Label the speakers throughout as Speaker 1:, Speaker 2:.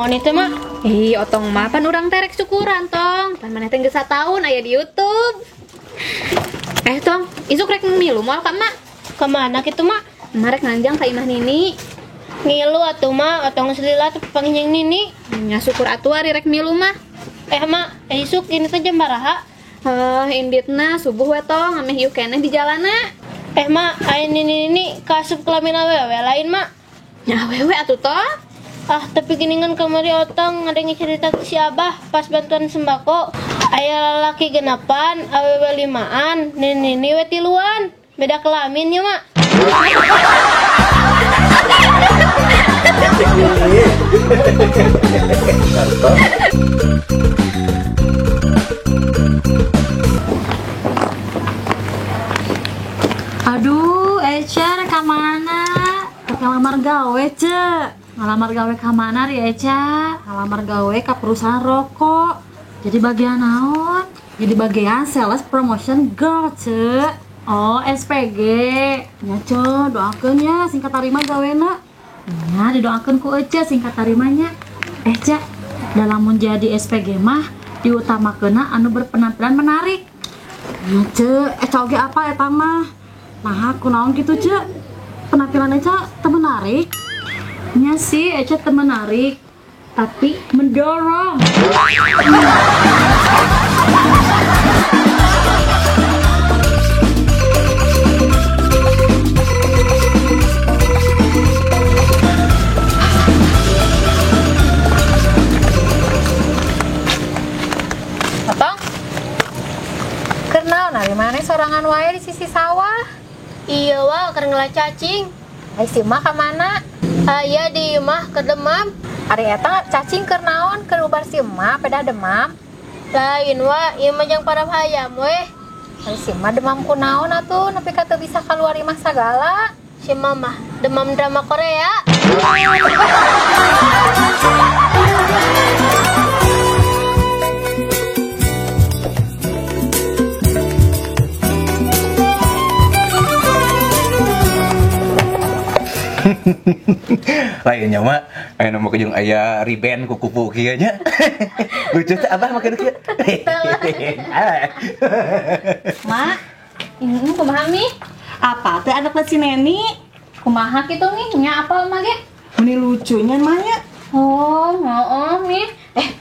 Speaker 1: naon itu mak?
Speaker 2: Ih, otong mah pan urang terek syukuran tong. Pan maneh teh geus sataun aya di YouTube. Tong, isuk rek milu moal ka mak?
Speaker 1: Ka mana kitu mak?
Speaker 2: Emak rek nganjang ka imah Nini.
Speaker 1: Ngilu atuh mak, otong geus lila teh papanggih jeung Nini.
Speaker 2: Nya syukur atuh ari rek milu mah.
Speaker 1: Mak, isuk ini teh jam baraha?
Speaker 2: Inditna subuh we tong, ameh ieu keneh di jalana.
Speaker 1: Mak, aya Nini kaasup kelamin awewe lain mak?
Speaker 2: Nya awewe atuh tong.
Speaker 1: Ah, tapi geningan kamari otong ngadenge cerita si Abah pas bantuan sembako. Aya lalaki genapan, awewe limaan, nini we tiluan. Beda kelamin ya, mak.
Speaker 3: Aduh, Eca rek ka mana? Rek ngalamar gawe, Ce. Ngalamar gawe ka mana ri Eca? Ngalamar gawe ka perusahaan rokok. Jadi bagian naon? Jadi bagian sales promotion girl, Ce. Oh, SPG. Nya, Ce, doakeun ya sing katarima gawena. Nya didoakeun ku Eca sing katarimanya. Ce, dalam mun jadi SPG mah diutamakeunna anu berpenampilan menarik. Nya, Ce, Eca oge apa eta mah? Nah, kunaon kitu, Ce? Penampilan Eca teu menarik. Nya sih, Eca teu menarik, tapi mendorong.
Speaker 2: Otong, keur naon ari maneh sorangan wae di sisi sawah?
Speaker 1: Iya wah, keur ngelah cacing.
Speaker 2: Ai si emak ka mana?
Speaker 1: Aya di imah keur demam.
Speaker 2: Ari eta cacing keur naon? Keur ubar si emak pedah demam.
Speaker 1: Lain wah, ieu mah jang parab hayam weh.
Speaker 2: Ari si emak demam ku naon atuh nepi ka teu bisa kaluar imah sagala?
Speaker 1: Si mama demam drama Korea.
Speaker 4: Lainnya mah aya nu jeung aya riben ku kupu kieu nya. Lucu teh abah make kieu.
Speaker 3: Mak,
Speaker 2: kumaha mi?
Speaker 3: Apa teh anak si Neni?
Speaker 2: Kumaha kitu mi? Nya apal mah ge?
Speaker 5: Meni lucunya mah nya.
Speaker 2: Oh, heeh mi.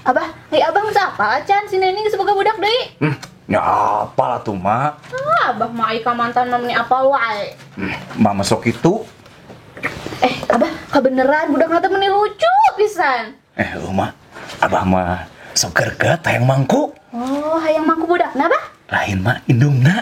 Speaker 2: Abah, ai abah geus apal acan si Neni geus boga budak deui?
Speaker 4: Nya apal atuh mak.
Speaker 2: Ah, abah mah ai ka mantan mah meni apal wae.
Speaker 4: Mama sok kitu.
Speaker 2: Abah, kebeneran budak teh meni lucu pisan.
Speaker 4: Mah, abah mah sok gerget hayang mangku.
Speaker 2: Oh, hayang mangku budakna, Bah?
Speaker 4: Lain mah indungna.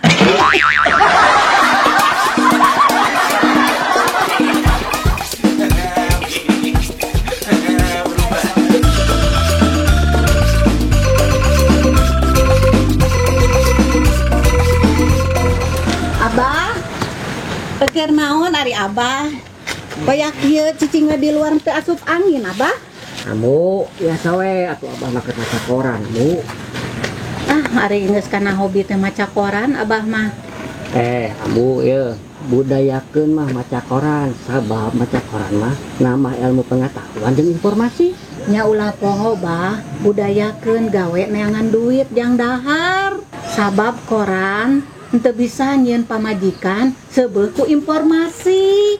Speaker 5: Abah, keur naon ari abah? Bayak ieu cicing we di luar teu asup angin, Abah.
Speaker 6: Ambu, biasa we atuh abah mah keur maca koran, Bu.
Speaker 5: Ah, ari geus kana hobi teh maca koran abah mah.
Speaker 6: Ambu ieu budayakeun mah maca koran, sabab maca koran mah nambah ilmu pengetahuan jeung informasi.
Speaker 5: Nya ulah poho, Bah, budayakeun gawe neangan duit jang dahar. Sabab koran henteu bisa nyieun pamajikan seubeuh ku informasi.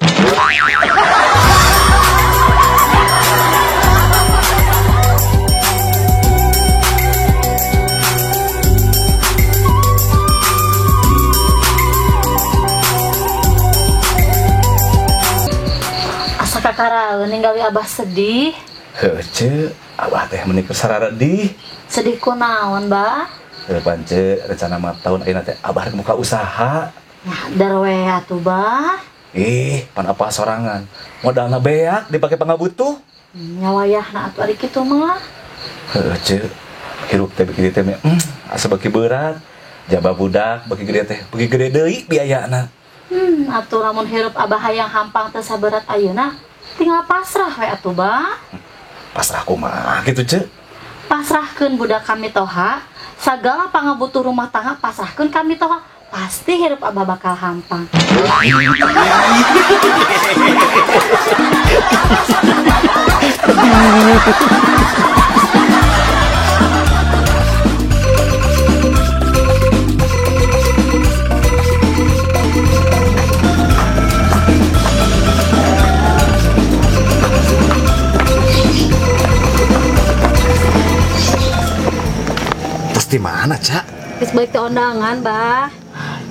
Speaker 3: Asa kakaraeun ninggali abah sedih.
Speaker 4: Heuh, Ce, abah teh meni keur sararedih.
Speaker 3: Sedih ku naon, Bah?
Speaker 4: Heuh, pan Ce, rencana mah tahun ayeuna teh abah rek muka usaha.
Speaker 3: Nyadar we atuh, Bah.
Speaker 4: Ih, pan apa sorangan. Modalna beak dipake pangabutuh.
Speaker 3: Nya wayahna atuh ari kitu mah.
Speaker 4: Heuh, Ce, hirup teh beuki teh asa beuki berat. Jaba budak beuki gede teh, beuki gede deui biayana.
Speaker 3: Atuh lamun hirup abah hayang hampang teu saberat ayeuna, tinggal pasrah we atuh, Bah.
Speaker 4: Pasrah kumaha kitu, Ce?
Speaker 3: Pasrahkeun budak kami toha, sagala pangabutuh rumah tangga pasrahkeun kami toha, pasti hirup abah bakal hampang.
Speaker 4: Terus di mana, Cak?
Speaker 3: Geus balik teh ondangan, Bah.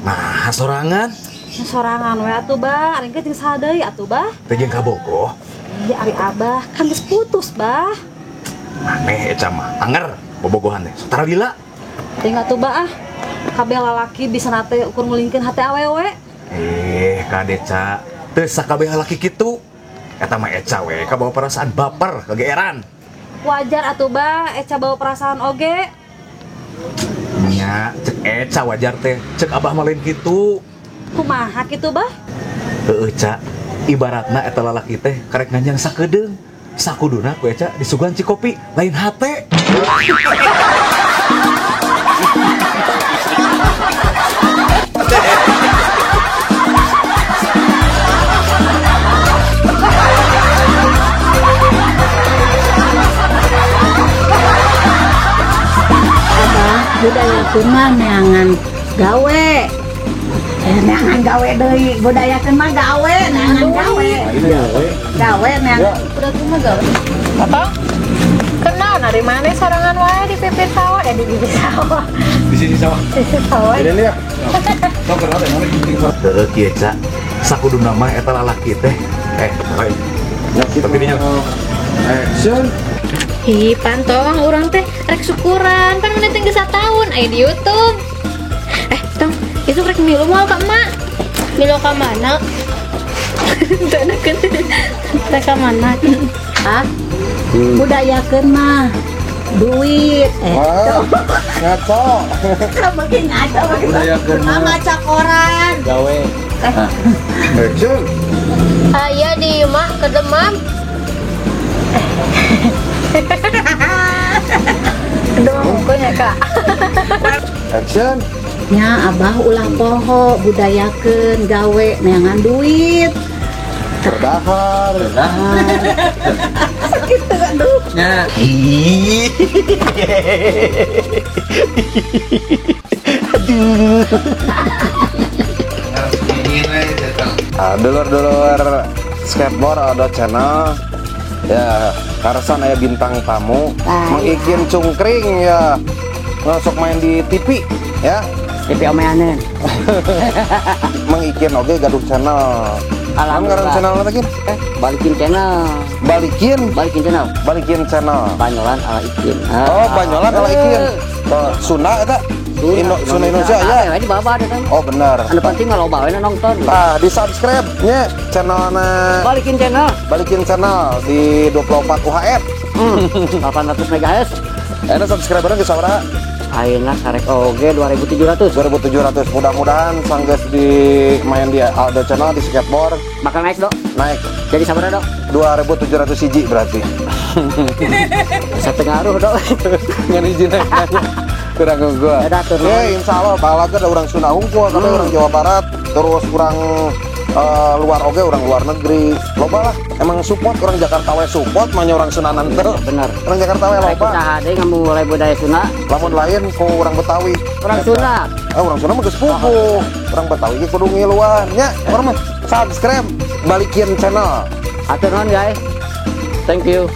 Speaker 4: Nah, sorangan.
Speaker 3: Sorangan we atuh, Bah. Ari ge jeung saha deui atuh, Bah?
Speaker 4: Teh jeung kabogoh.
Speaker 3: Iya, ari Abah kan geus putus, Bah.
Speaker 4: Maneh Eca mah anger bobogohan teh. Sotara lila.
Speaker 3: Teuing atuh, Bah ah. Kabeh lalaki bisa nate ukur ngulingkeun hate awewe.
Speaker 4: Kade Ca, teu sakabeh lalaki kitu. Eta mah Eca we kabawa perasaan baper kegeeran.
Speaker 3: Wajar atuh, Bah, Eca bawa perasaan oge.
Speaker 4: Nya, cek Eca wajar teh, cek Abah mah lain kitu.
Speaker 3: Kumaha kitu, Bah?
Speaker 4: Heueuh, Ca. Ibaratna eta lalaki teh karek nganjang sakedeung. Sakuduna ku Eca disuguhan cikopi, lain hate.
Speaker 5: Abah budayakeun mah neangan gawe. Neangan gawe deui, budayakeun mah gawe, neangan gawe. Gawe neangan.
Speaker 2: Udah mah gawe.
Speaker 7: Tatang, kenal dari mana sorangan wae di pipir sawah, di bibir sawah.
Speaker 4: Di sisi sawah.
Speaker 7: Sisi sawah.
Speaker 4: Ini ya. Sok kenal teh mana kitu. Heueuh kieu, Ca. Sakuduna mah eta lalaki teh. Tapi dinya.
Speaker 8: Action.
Speaker 2: Hi, pantong urang teh rek syukuran, pan maneh teh geus sataun aya di YouTube. Tong, isuk rek milu moal ka emak.
Speaker 1: Milu ka mana?
Speaker 2: Teu enakeun.
Speaker 1: Rek ka mana?
Speaker 5: Ah. Budayakeun mah duit.
Speaker 8: Wah, ngaco.
Speaker 5: Beuki ngaco beuki.
Speaker 8: Budayakeun mah.
Speaker 5: Maca koran.
Speaker 6: Gawe.
Speaker 8: Action.
Speaker 1: Aya di imah kedemam.
Speaker 7: Kedemam bukunya, Kak.
Speaker 8: Action.
Speaker 5: Nya Abah ulah poho budayakeun gawe neangan duit.
Speaker 8: Berdahar.
Speaker 5: Sakitu aduh.
Speaker 6: Nya.
Speaker 4: Aduh.
Speaker 8: Dulur-dulur skateboard ada channel ya, Karsan aya bintang tamu mengikin cungkring ya, ngasok main di TV ya,
Speaker 6: TV omeanen.
Speaker 8: Mengikin oge gaduh channel.
Speaker 6: Alhamdulillah.
Speaker 8: Ngaran channel apa kin?
Speaker 6: Balikin channel.
Speaker 8: Balikin?
Speaker 6: Balikin channel.
Speaker 8: Balikin channel.
Speaker 6: Banyolan ala Ikin.
Speaker 8: Oh, Banyolan ala Ikin. Sunda eta? Sunda Indonesia ya.
Speaker 6: Ini bawa ada kan.
Speaker 8: Oh benar.
Speaker 6: Anu penting mah loba we nonton.
Speaker 8: Nah, di subscribe nya channelna
Speaker 6: Balikin channel.
Speaker 8: Balikin channel di 24 UHF.
Speaker 6: 800 MHz.
Speaker 8: Eta subscribernya geus sabaraha?
Speaker 6: Ayeuna karek oge 2700.
Speaker 8: 2700. Mudah-mudahan sanggeus di main di Aldo channel di skateboard
Speaker 6: Bakal naik, Dok.
Speaker 8: Naik.
Speaker 6: Jadi sabaraha, Dok?
Speaker 8: 2700 hiji berarti.
Speaker 6: Satengaruh, Dok.
Speaker 8: Ngan hiji naik. Kurang gua. Ya, insya Allah balaga ada orang Sunda hungkul, tapi orang Jawa Barat, terus orang luar oge, orang luar negeri. Loba lah, emang support orang Jakarta we support, manya orang Sunda nanti.
Speaker 6: Bener.
Speaker 8: Orang Jakarta we loba.
Speaker 6: Usaha deui ngamulai budaya Sunda.
Speaker 8: Lamun lain ku orang Betawi.
Speaker 6: Orang Sunda.
Speaker 8: Orang Sunda mah geus pupuh. Orang Betawi ge kudu ngiluan nya. Orang mah subscribe, balikin channel.
Speaker 6: Atur nuhun guys. Thank you.